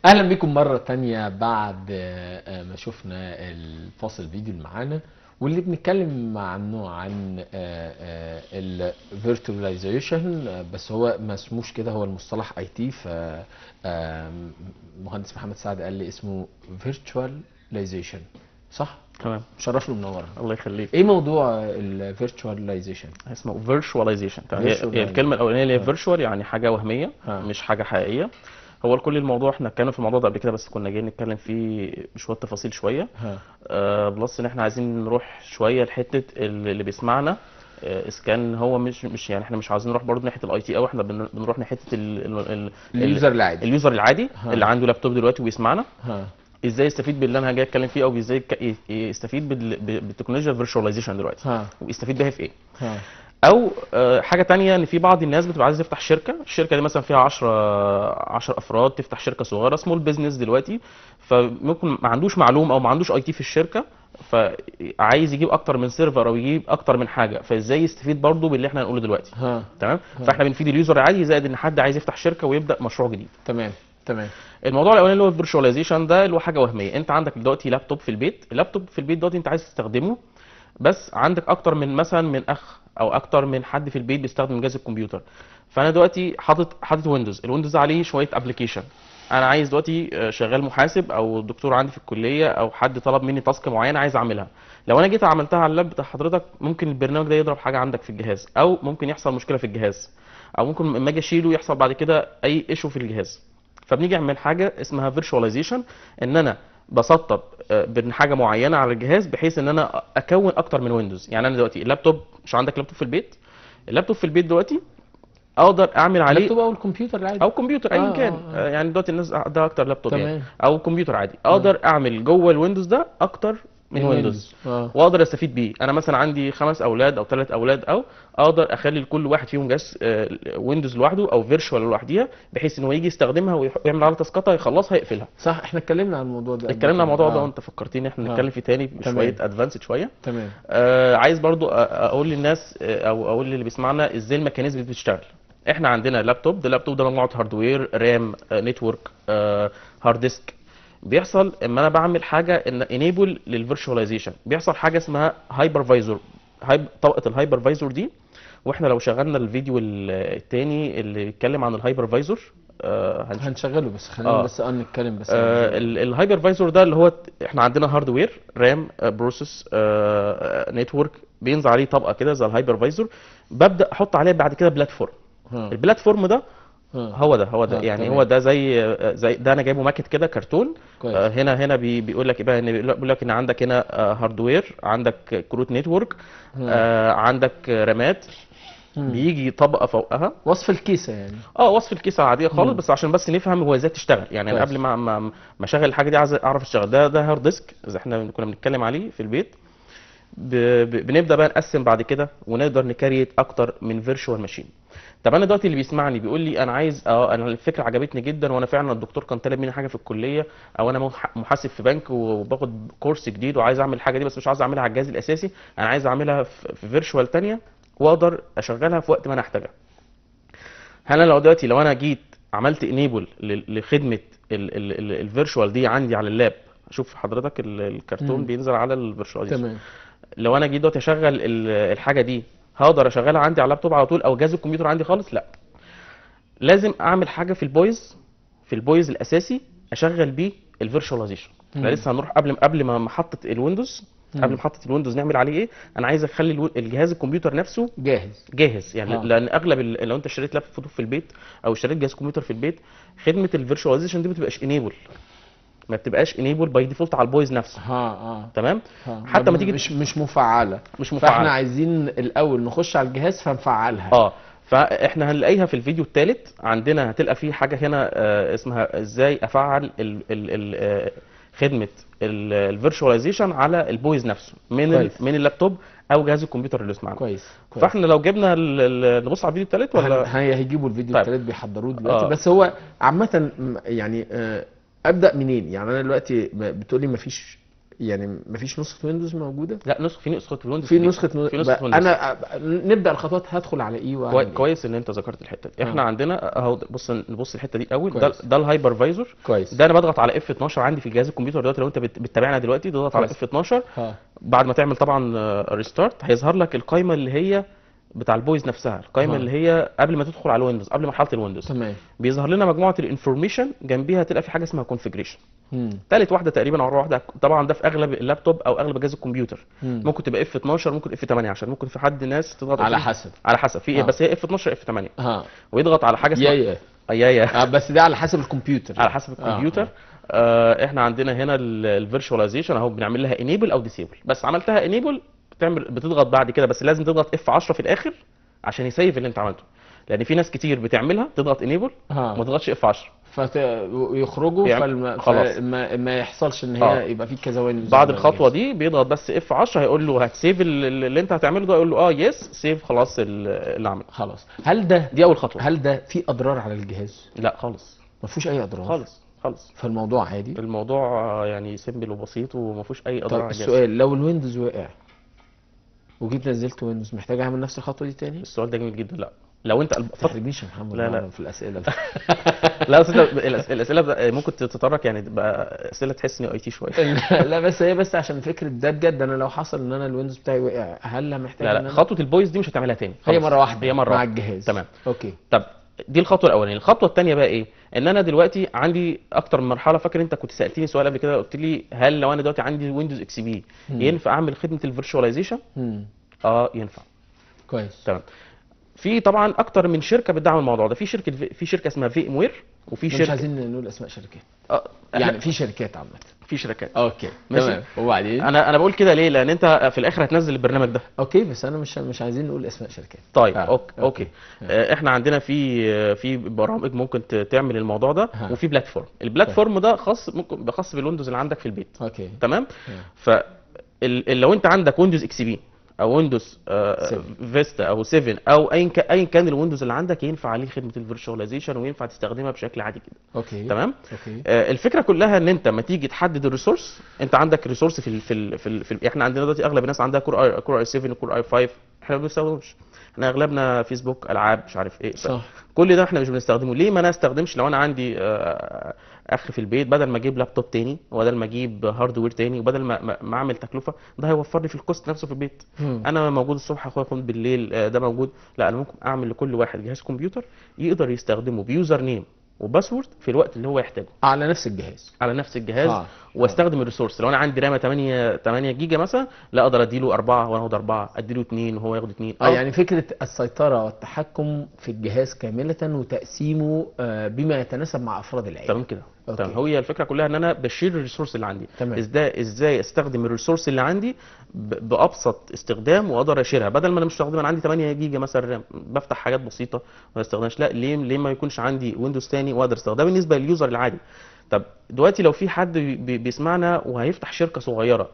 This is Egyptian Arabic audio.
اهلا بكم مرة تانية بعد ما شفنا الفاصل الفيديو اللي معانا واللي بنتكلم عنه عن ال virtualization، بس هو ما اسموش كده، هو المصطلح IT. ف مهندس محمد سعد قال لي اسمه virtualization، صح؟ تمام. شرفني ومنورنا. الله يخليك. ايه موضوع ال virtualization؟ اسمه virtualization. هي الكلمة الاولانية اللي هي virtual، يعني حاجة وهمية، مش حاجة حقيقيه. هو كل الموضوع احنا اتكلمنا في الموضوع ده قبل كده، بس كنا جايين نتكلم فيه بشوية تفاصيل شويه. Plus ان احنا عايزين نروح شوية لحته اللي بيسمعنا، اذا كان هو مش يعني احنا مش عايزين نروح برضه ناحية ال IT، او احنا بنروح ناحية ال user العادي، ال user العادي اللي عنده لابتوب دلوقتي وبيسمعنا. ازاي يستفيد باللي انا جاي اتكلم فيه، او ازاي يستفيد بالتكنولوجيا ال virtualization دلوقتي، ويستفيد بيها في ايه. او حاجة تانية، ان في بعض الناس بتبقى عايزه تفتح شركه، الشركة دي مثلا فيها 10 افراد، تفتح شركة صغيرة small business دلوقتي، فممكن ما عندوش معلومة او ما عندوش IT في الشركه، فعايز يجيب اكتر من server او يجيب اكتر من حاجه، فازاي يستفيد برضه باللي احنا هنقوله دلوقتي. تمام. فاحنا بنفيد ال user العادي، زائد ان حد عايز يفتح شركة ويبدا مشروع جديد. تمام تمام. الموضوع الاولاني اللي هو ال virtualization ده، اللي هو حاجة وهميه. انت عندك دلوقتي لابتوب في البيت، اللابتوب في البيت دلوقتي انت عايز تستخدمه، بس عندك اكتر من مثلا من اخ او اكتر من حد في البيت بيستخدم جهاز الكمبيوتر. فانا دلوقتي حاطط Windows، ال Windows عليه شوية application. انا عايز دلوقتي شغال محاسب او دكتور عندي في الكليه، او حد طلب مني task معينة عايز اعملها. لو انا جيت عملتها على اللاب بتاع حضرتك، ممكن البرنامج ده يضرب حاجة عندك في الجهاز، او ممكن يحصل مشكلة في الجهاز، او ممكن لما اجي اشيله يحصل بعد كده اي issue في الجهاز. فبنيجي نعمل حاجة اسمها virtualization، ان انا بسطب حاجة معينة على الجهاز بحيث ان انا اكون اكتر من Windows. يعني انا دلوقتي اللابتوب، مش عندك لابتوب في البيت؟ اللابتوب في البيت دلوقتي اقدر اعمل عليه اللابتوب او الكمبيوتر العادي، او كمبيوتر ايا كان. يعني دلوقتي الناس ده اكتر لابتوب يعني، او كمبيوتر عادي. اقدر اعمل جوه ال Windows ده اكتر من Windows، واقدر استفيد بيه. انا مثلا عندي 5 اولاد او 3 اولاد، او اقدر اخلي لكل واحد فيهم جهاز Windows لوحده او virtual لوحديها، بحيث ان هو يجي يستخدمها ويعمل عليها task اتها، يخلصها يقفلها. صح، احنا اتكلمنا عن الموضوع ده، اتكلمنا عن الموضوع ده، وانت فكرتني احنا نتكلم فيه تاني بشوية advanced شويه. تمام. عايز برضو اقول للناس او اقول للي بيسمعنا ازاي ال mechanism بتشتغل. احنا عندنا لابتوب، ده اللابتوب ده مجموعة hardware، RAM، network، hard disk. بيحصل اما انا بعمل حاجة ان enable لل virtualization، بيحصل حاجة اسمها hypervisor، طبقه ال hypervisor دي. واحنا لو شغلنا الفيديو الثاني اللي بيتكلم عن ال hypervisor هنشغله، بس خلينا بس نتكلم بس. ال hypervisor ده اللي هو احنا عندنا hardware، RAM، process، network، بينزل عليه طبقه كده زي ال hypervisor، ببدا احط عليها بعد كده platform. ال platform ده هو ده، هو ده يعني. تمام. هو ده زي ده انا جايبه ماكت كده كرتون. هنا بيقول لك ايه بقى، ان بيقول لك ان عندك هنا hardware، عندك كروت network، عندك رامات، بيجي طبقه فوقها، وصف الكيسة يعني. وصف الكيسة عادية خالص، بس عشان بس نفهم هو ازاي تشتغل يعني. انا قبل ما اشغل الحاجة دي عايز اعرف اشتغل. ده hard disk زي احنا كنا بنتكلم عليه في البيت. بنبدا بقى نقسم بعد كده، ونقدر ن create اكتر من virtual machine. طب انا دلوقتي اللي بيسمعني بيقول لي انا عايز انا الفكرة عجبتني جدا، وانا فعلا الدكتور كان طالب مني حاجة في الكليه، او انا محاسب في بنك وباخد كورس جديد وعايز اعمل الحاجة دي، بس مش عايز اعملها على الجهاز الاساسي، انا عايز اعملها في virtual ثانية واقدر اشغلها في وقت ما انا احتاجها. هل انا لو دلوقتي لو انا جيت عملت enable لخدمة ال virtual دي عندي على اللاب، شوف حضرتك الكرتون بينزل على ال virtual. تمام. لو انا جيت دلوقتي اشغل الحاجة دي، هقدر اشغلها عندي على اللابتوب على طول او جهاز الكمبيوتر عندي خالص؟ لا، لازم اعمل حاجة في ال BIOS، في ال BIOS الاساسي اشغل بيه ال virtualization. احنا لسه هنروح قبل ما محطة ال Windows، قبل محطة ال Windows نعمل عليه ايه؟ انا عايز اخلي الجهاز الكمبيوتر نفسه جاهز يعني. لان اغلب لو انت اشتريت لابتوب في البيت او اشتريت جهاز كمبيوتر في البيت، خدمة ال virtualization دي ما بتبقاش enable، ما بتبقاش enable by default على ال BIOS نفسه. تمام. حتى ما تيجي مش مفعله، مش مفعله. فاحنا عايزين الاول نخش على الجهاز فنفعلها. فاحنا هنلاقيها في الفيديو الثالث عندنا، هتلقى فيه حاجة هنا اسمها ازاي افعل ال خدمة ال virtualization على ال BIOS نفسه من اللابتوب او جهاز الكمبيوتر اللي اسمعنا. كويس. فاحنا لو جبنا نبص على الفيديو الثالث ولا هيجيبوا الفيديو الثالث بيحضروه دلوقتي. بس هو عامة يعني ابدا منين؟ يعني انا دلوقتي بتقولي مفيش يعني مفيش نسخه Windows موجودة؟ لا، نسخه، في نسخه Windows. في نسخه. في نسخه Windows. انا نبدا الخطوات، هدخل على ايه وأعمل إيه؟ كويس ان انت ذكرت الحتة دي. احنا عندنا اهو، بص نبص الحتة دي الاول. ده ال hypervisor. ده انا بضغط على F 12 عندي في الجهاز الكمبيوتر دلوقتي. لو انت بتتابعنا دلوقتي تضغط على F 12. بعد ما تعمل طبعا restart هيظهر لك القائمة اللي هي بتاع ال BIOS نفسها، القائمة اللي هي قبل ما تدخل على ال Windows، قبل مرحلة ال Windows. بيظهر لنا مجموعة ال information، جنبيها تلقى في حاجة اسمها configuration. ثالث واحدة تقريبا او رابع واحده. طبعا ده في اغلب اللابتوب او اغلب اجهزة الكمبيوتر. ممكن تبقى F 12، ممكن F 8، عشان ممكن في حد ناس تضغط على حسب. على حسب في ايه، بس هي F 12 F 8. ويضغط على حاجة اسمها يا يا يا. بس ده على حسب الكمبيوتر. على حسب الكمبيوتر. احنا عندنا هنا ال virtualization اهو، بنعمل لها enable او disable. بس عملتها enable بتعمل بتضغط بعد كده، بس لازم تضغط F 10 في الاخر عشان ي save اللي انت عملته، لان في ناس كتير بتعملها تضغط enable ما تضغطش F 10. فيخرجوا خلاص. ما يحصلش ان هي يبقى في كذا Windows. بعد الخطوة دي بيضغط بس F 10، هيقول له هت save اللي انت هتعمله ده، يقول له yes save، خلاص اللي عمله. خلاص. هل ده دي اول خطوة. هل ده في اضرار على الجهاز؟ لا خالص، ما فيهوش اي اضرار خالص خالص. فالموضوع عادي، الموضوع يعني simple وبسيط وما فيهوش اي اضرار طب على الجهاز. السؤال، لو ال Windows وقع وجيت نزلت Windows، محتاج اعمل نفس الخطوة دي تاني؟ السؤال ده جميل جدا. لا، لو انت ما تحرجنيش يا محمد. لا لا. في الاسئلة. لا، اصل الاسئلة ممكن تتطرق، يعني تبقى اسئلة تحس اني IT شوية. لا، بس هي بس عشان فكرة ده بجد، انا لو حصل ان انا ال Windows بتاعي وقع، هل محتاج؟ لا لا، خطوة ال BIOS دي مش هتعملها تاني. هي مرة واحده. هي مرة مع الجهاز. تمام. okay. طب دي الخطوة الاولانية. الخطوة الثانية بقى ايه؟ ان انا دلوقتي عندي اكتر من مرحله. فاكر انت كنت سالتني سؤال قبل كده، قلت لي هل لو انا دلوقتي عندي Windows XP ينفع اعمل خدمة ال virtualization؟ ينفع. كويس. تمام. في طبعا اكتر من شركة بتدعم الموضوع ده. في شركه اسمها VMware، وفي شركه مش عايزين نقول اسماء شركات. يعني في شركات عامه. في شركات. okay تمام. وبعدين انا بقول كده ليه؟ لان انت في الاخر هتنزل البرنامج ده. okay، بس انا مش عايزين نقول اسماء شركات. طيب. Okay. احنا عندنا في برامج ممكن تعمل الموضوع ده. وفي platform، ال platform ده خاص، ممكن خاص بال Windows اللي عندك في البيت. تمام. ف لو انت عندك Windows XP او Windows Vista او 7 او ايا كان ال Windows اللي عندك، ينفع عليه خدمة ال virtualization وينفع تستخدمها بشكل عادي جدا. تمام. الفكرة كلها ان انت ما تيجي تحدد ال resource، انت عندك resource في ال في ال في, ال في ال احنا عندنا دلوقتي اغلب الناس عندها Core i 7 و Core i 5، احنا ما بنستخدمش، احنا اغلبنا فيسبوك، العاب، مش عارف ايه. كل ده احنا مش بنستخدمه. ليه ما انا استخدمش؟ لو انا عندي اخ في البيت، بدل ما اجيب لابتوب تاني، وبدل ما اجيب hardware تاني، وبدل ما اعمل تكلفه، ده هيوفر لي في ال cost نفسه في البيت. انا موجود الصبح، اخويا يكون بالليل، ده موجود. لا، انا ممكن اعمل لكل واحد جهاز كمبيوتر يقدر يستخدمه ب username و password في الوقت اللي هو يحتاجه. على نفس الجهاز. على نفس الجهاز. واستخدم ال resource. لو انا عندي رامة 8 جيجا مثلا، لا اقدر اديله 4 وانا اخد 4، اديله 2 وهو ياخد 2. يعني فكرة السيطرة والتحكم في الجهاز كاملة وتقسيمه بما يتناسب مع افراد العائلة. تمام كده. تمام. هي الفكرة كلها ان انا ب share ال resource اللي عندي. ازاي استخدم ال resource اللي عندي بابسط استخدام واقدر ا share ها، بدل ما انا مش استخدم، انا عندي 8 جيجا مثلا RAM، بفتح حاجات بسيطة ما استخدمش. لا، ليه ما يكونش عندي Windows تاني واقدر استخدمه؟ ده بالنسبة لل user العادي. طب دلوقتي لو في حد بيسمعنا وهيفتح شركة صغيره.